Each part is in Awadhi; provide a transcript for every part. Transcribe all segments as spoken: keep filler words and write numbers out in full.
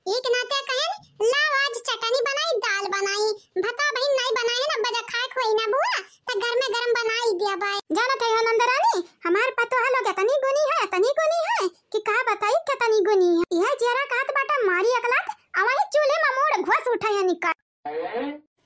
एक नाते कहेन, लाओ आज चटनी बनाई, दाल बनाई, भतवा बहिन नाई बनाए है ना, बजा खाए खोई ना बुआ, त गरमे गरम बनाई दिया बाय। जानत है हो नंदरानी, हमार पतोह लोग इतनी गुनी है, इतनी गुनी है कि का बताई कितनी गुनी है। यह जियरा कहत बाटा मारी अकलात, अवही चूल्हे में मूड़ घुस उठा है निकाल।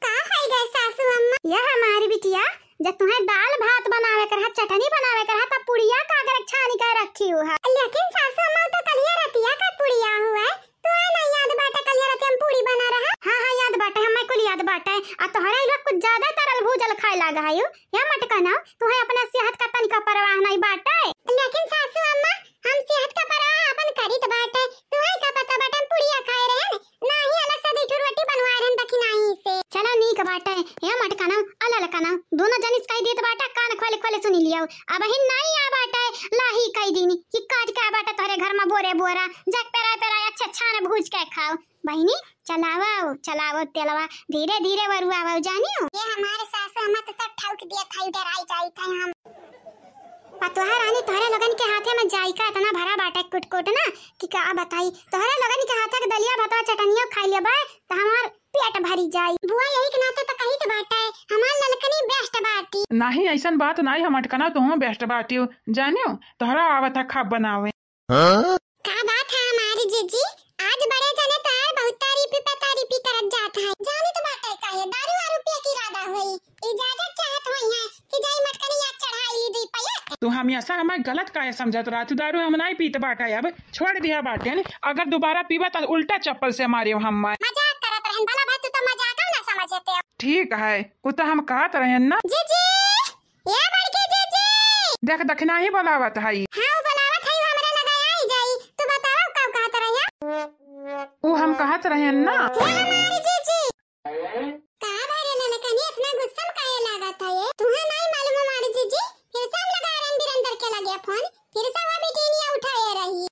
का है गए सासू अम्मा? यह हमारी बिटिया, जब तुम्हें दाल भात बनावे के रहा, चटनी बनावे के रहा, तब पुड़िया का अगर छानी के रखी हुआ है। लेकिन सासू अम्मा, तो कलिया रतिया का पुड़िया हुआ है, तुम्हें नहीं याद बाटे कलिया रतिया में पूड़ी बना रहा? हाँ, हाँ, याद बाटे, हमें कुल याद बाटे। आ तोहरे लोग कुछ ज्यादा तरल भूजल खाए लागा है यू। या मटकना, तुम्हें अपना सेहत का तनिका परवाह नहीं बाटे। लेकिन सासू अम्मा, हम सेहत का परवाह अपन करित बाटे, तुम्हें का पता बाटे हम पुड़िया खाए रहे, नाही अलग से दुई ठो रोटी बनवाए रहन दखिनाही से। चलो नीक बाटे, हे मटकनौ, अललकनौ, दोनों जनिस कहि देत बाटे, कान खोले खोले सुनि लियो। अबहिन नाई आ बाटे, लाही कहि दीनी कि काट के आ बाटे तोहरे घर में बोरे बोरा, जग पेराए पेराए अच्छे छान भूज के खाओ। बहिनी, चलावौ, चलावौ तेलवा, धीरे धीरे वरुआवौ जानियो। ये हमारे सासु अम्मा तो सब ठौक दिया था, डराई जाई थे हम। पतोहा रानी, तोहरे लोगन के हाथे में जायका इतना भरा बाटे कुटकुट ना कि का बताई। तोहरे लोगन के हाथे के दलिया भतवा चटनियो खाई लेबे त हमार पेट भरी जाई। बुआ यही के नाते त कहित बाटे, हमार ललकनी best बाटी। नाही, ऐसन बात नाही, हम अटकना तो हम best बाटी हो। जानियो, तोहरा आवत है खाब बनावे। हाँ? का बात है हमारी जीजी, आज बड़े जने तो बहुत तारीफी पे तारीफी करत जात है। जाने तो बाटे काहे, दारू वारू पिए के इरादा होई, इजाजत चाहत होई है कि जाई मटकनी याद चढ़ाई ली दी पया। तू हमेशा हमें गलत काहे समझत रहा? तू दारू हम नहीं पीत बाटे, अब छोड़ दिया बाटे। अगर दोबारा पीबा तो उल्टा चप्पल से मारे हम। मजाक करत रहन, भला भाई तू तो मजाक ना समझते हो। ठीक है, वो तो हम कहत रहन ना। जीजी, ए बड़की जीजी। देख, दखिनाही बोलावत हई। हाँ, उ बोलावत हई, उ हमरा लगा आई जाई। तू बतावा, का कहत रहिया? उ हम कहत रहन ना। हे हमारी जीजी। का बारे ललकनी, इतना गुस्सा में काहे लागत है ये? तुहे नहीं मालूम हमारी जीजी? फिर से हम लगा रहे हैं बिरंदर के लगे फोन, फिर से वो बिटिनिया उठाए रही।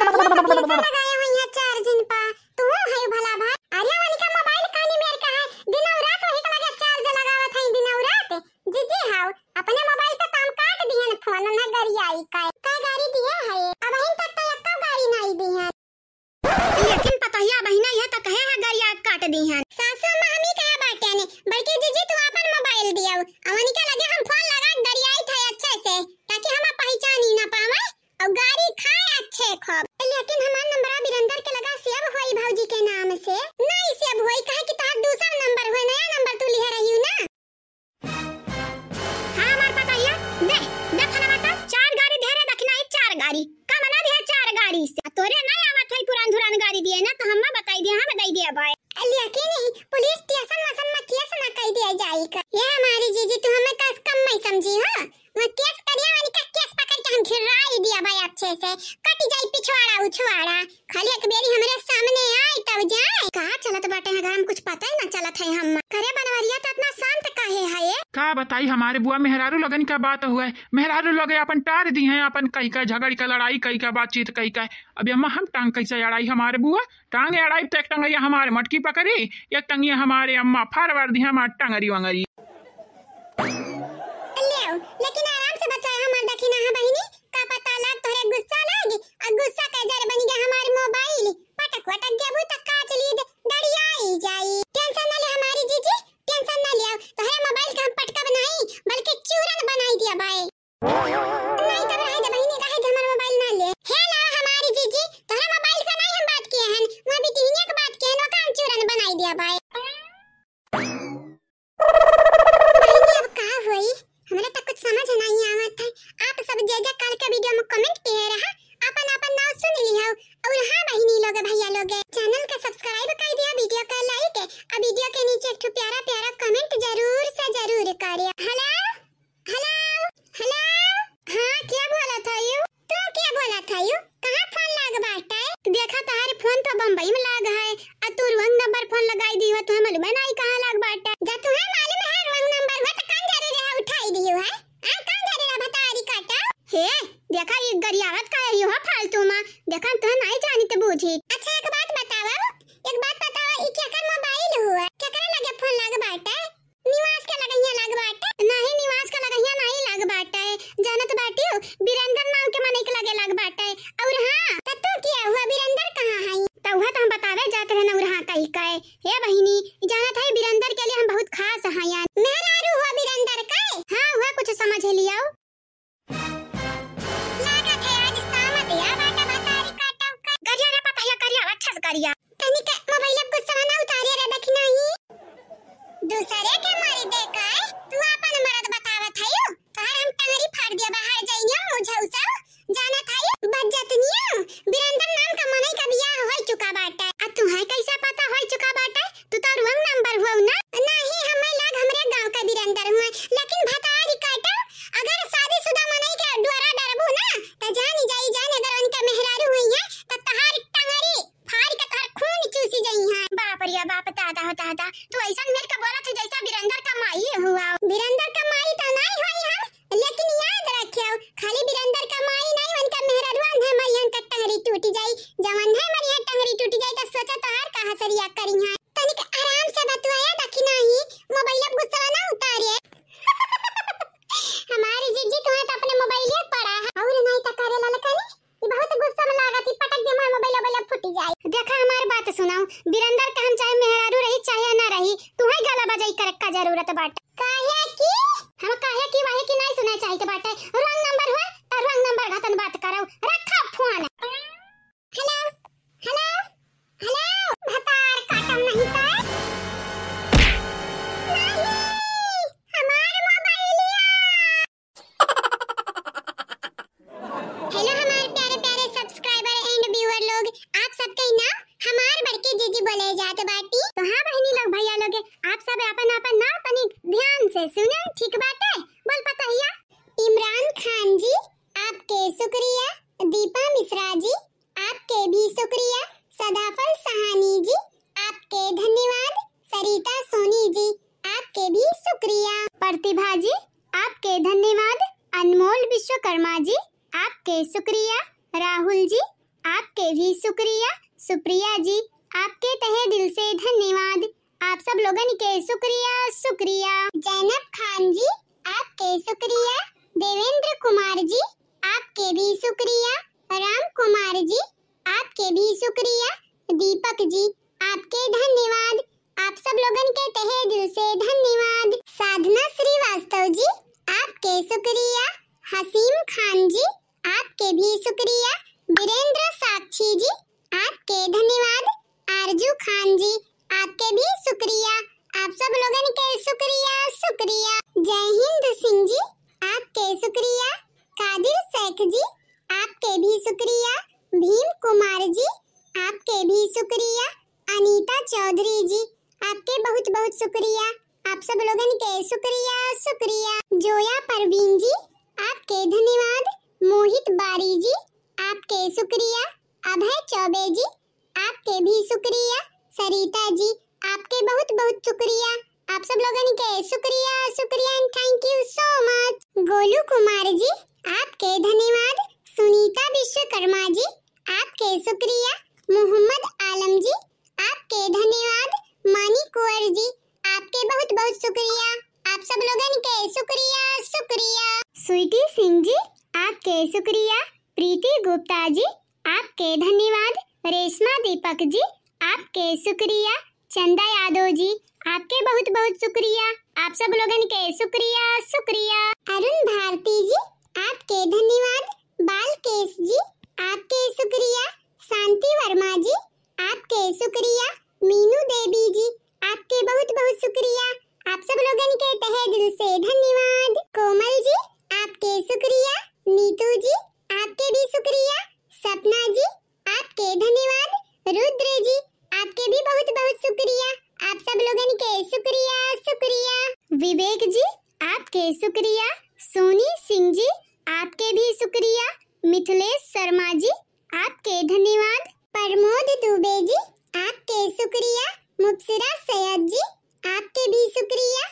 कहिया का फिर से लगाए हो यहाँ charging पा? तू है भला भाई। अरे वनिका मोबाइल कानी मेर का है, दिनौ रात वही के लगे charge लगावत है दिनौ रात। जीजी हाउ, अपने मोबाइल से काम काट दिहन फोन, ना गरियाई का। का गारी दिए है? अबहिन तक तो एक्को गारी नहीं दिहन। लेकिन पतोहिया बहिना यह तो कहे है गरिया काट दिहन। सासू अम्मा हम ही कहे बाटे ने, बड़की जीजी तू अपन मोबाइल दियो, अवनिका लगे हम फोन लगा गरियाई थे अच्छे से, ताकि हम पहचानी ना पावे। और गारी खाए अच्छे खूब। लेकिन हमार नंबरा बिरंदर के लगा save होई भौजी के नाम से? नहीं save होई, काहे कि तोहार दूसर नंबर हुए, नया नंबर तू लिहे रही ना। हाँ, हमार पतोहिया, दे, दे फोनवा तो, चार गारी दे रे दखिनाही, चार गारी। का मना दिया चार गारी से? आ तोरे नहीं आवत है पुरान धुरान गारी दिए ना, तो हम्मा बताई दिया, हम दे दिया भाई। लेकिन ई पुलिस स्टेशन मसन में केस ना कई दिया जाई का? ये हमारी जीजी, तू हमें कस कम नहीं समझी हो? वहाँ केस करिया वाली का केस पकड़ के हम खिर्राई दिया भाई अच्छे से। कट जाई पिछवाड़ा उछवाड़ा। खाली एक बेरी हमरे सामने आई तब जाए। कहाँ चलत बाटे हैं घर में, कुछ पता ही ना चलत है हम। करे बनवरिया तो इतना शांत काहे है ये? का बताई हमारे बुआ, मेहरारू लगन का बात हुआ है। मेहरारू लगे अपन टार दी हैं, अपन कई का झगड़ का, लड़ाई कई का, बातचीत कई का। अब अम्मा हम टांग कैसे अड़ाई हमारे बुआ? टांग अड़ाई तो एक टंगैया हमारे मटकी पकड़ी, एक टंगैया हमारे अम्मा फार वार दी हमार टंगरी वंगरी। लेओ, लेकिन आराम से बताए हमार दखिना है बहिनी, का पता लाग तोहरे गुस्सा लाग, आ गुस्सा के जर बन गया हमार मोबाइल। पटक वटक देबू त काच लीद गड़ियाई जाई। Tension ना ले हमारी जीजी, tension ना लिया, तोहरे मोबाइल के हम पटकब नहीं, बल्कि चूरन बनाई दिया बाए। नहीं तब रहे दे बहिनी, रहे दे, हमार मोबाइल ना ले। हे लावा हमारी जीजी, तोहरे मोबाइल से नहीं हम बात किए हन, वहाँ बिटिनिया के बात किए हन, ओका हम चूरन बनाई दिया बाए। देखा है, तू आपन मरद बतावत हयू, तोहार हम टंगरी फाड़ दिया, बाहर जाइयो मुझौसा, जानत हयू, बज्जतनिया, बिरंदर नाम का मनई का बियाह होइ चुका बाटे। आ तुहैं कैसा पता होइ चुका बाटे? तू तो wrong number हुआ ना। नहीं, हमें लाग हमरे गाँव का बिरंदर हुआ, लेकिन भतारी काटो, अगर शादीशुदा मनई के डोरा डरबू ना, त जानी जाई जान, अगर उनका मेहरारू हुई है, त तहार टंगरी फाड़ के तहार खून चूसी जाई है। बाप रे बाप, दादा हो दादा, तू ऐसा मेर का बोलत है जैसा बिरंदर का माई हुआ। बिरंदर का माई तो नहीं हुई है, लेकिन याद रखियो, खाली बिरंदर का माई नहीं, उनका मेहररुआ है, मरियन का टंगरी टूट जाई, जवन है मरियन टंगरी टूट जाई, तो सोचा तोहार का हसरिया करी है। तनिक आराम से बतवाया देखी नहीं, मोबाइल अब गुस्सा ना उतारे। हमारी जीजी तुम्हें तो अपने मोबाइल पड़ा है, और नहीं तो करे ललकनी, ये बहुत गुस्सा में लागत ही, पटक दे मोबाइल, मोबाइल फूटी जाए। देखा हमार बात सुनाओ, बिरंदर का हम चाहे मेहरारू रही चाहे ना रही, तुम्हें गला बजाई करे का जरूरत बाटे। काहे कि हम काहे कि वाहे कि नहीं सुने चाहित बाटे। Wrong number हुआ, त wrong number घतन बात करो। रखा फोन। Hello, hello, hello, भतार काटम नहीं तो। नहीं, हमार मोबाइलिया। Hello हमार प्यारे प्यारे subscriber and viewer लोग, आप सबके नाम हमार बड़की जीजी बोले जात बाटी। तो हाँ बहिनी लोग, भैया लोग, आप सब आपन आपन नाम तनी ध्यान से सुने, ठीक बाटे? बोल पतहिया। इमरान खान जी, आपके शुक्रिया। दीपा मिश्रा जी, आपके भी शुक्रिया। सदाफल सहानी जी, आपके धन्यवाद। सरिता सोनी जी, आपके भी शुक्रिया। प्रतिभा जी, आपके धन्यवाद। अनमोल विश्वकर्मा जी, आपके शुक्रिया। राहुल जी, आपके भी शुक्रिया। सुप्रिया जी, आपके तहे दिल से धन्यवाद। आप सब लोगन के शुक्रिया, शुक्रिया। जैनब खान जी, आपके शुक्रिया। देवेंद्र कुमार जी, आपके भी शुक्रिया। राम कुमार जी, आपके भी शुक्रिया। दीपक जी, आपके धन्यवाद। आप सब लोगन के तहे दिल से धन्यवाद। साधना श्रीवास्तव जी, आपके शुक्रिया। हसीम खान जी, आपके भी शुक्रिया। वीरेंद्र साक्षी जी, आपके धन्यवाद। आरजू खान जी, आपके भी शुक्रिया। आप सब लोगन के शुक्रिया, शुक्रिया। जय हिंद सिंह जी, आपके शुक्रिया। कादिर शेख जी, आपके भी शुक्रिया। भीम कुमार जी, आपके भी शुक्रिया। अनीता चौधरी जी, आपके बहुत बहुत शुक्रिया। आप सब लोगन के शुक्रिया, शुक्रिया। जोया परवीन जी, आपके धन्यवाद। मोहित बारी जी, आपके शुक्रिया। अभय चौबे जी, आपके भी शुक्रिया। सरिता जी, आपके बहुत बहुत शुक्रिया। आप सब लोगन के शुक्रिया, शुक्रिया and thank you so much। गोलू कुमार जी, आपके धन्यवाद। सुनीता विश्वकर्मा जी, आपके शुक्रिया। मोहम्मद आलम जी, आपके धन्यवाद। मानी कुंवर जी, आपके बहुत बहुत शुक्रिया। आप सब लोगन के शुक्रिया, शुक्रिया। स्वीटी सिंह जी, आपके शुक्रिया। प्रीति गुप्ता जी, आपके धन्यवाद। रेशमा दीपक जी, आपके शुक्रिया। चंदा यादव जी, आपके बहुत बहुत शुक्रिया। आप सब लोगन के शुक्रिया, शुक्रिया। अरुण भारती जी, आपके धन्यवाद। बालकेश जी, आपके शुक्रिया। शांति वर्मा जी, आपके शुक्रिया। मीनू देवी जी, आपके बहुत बहुत शुक्रिया। आप सब लोगन के तहे दिल से धन्यवाद। कोमल जी, आपके शुक्रिया। नीतू जी, आपके भी शुक्रिया। सपना जी, आपके धन्यवाद। रुद्र जी, आपके भी बहुत बहुत शुक्रिया। आप सब लोगन के शुक्रिया, शुक्रिया। विवेक जी, आपके शुक्रिया। सोनी सिंह जी, आपके भी शुक्रिया। मिथिलेश शर्मा जी, आपके धन्यवाद। प्रमोद दुबे जी, आपके शुक्रिया। मुबसरा सैयद जी, आपके भी शुक्रिया।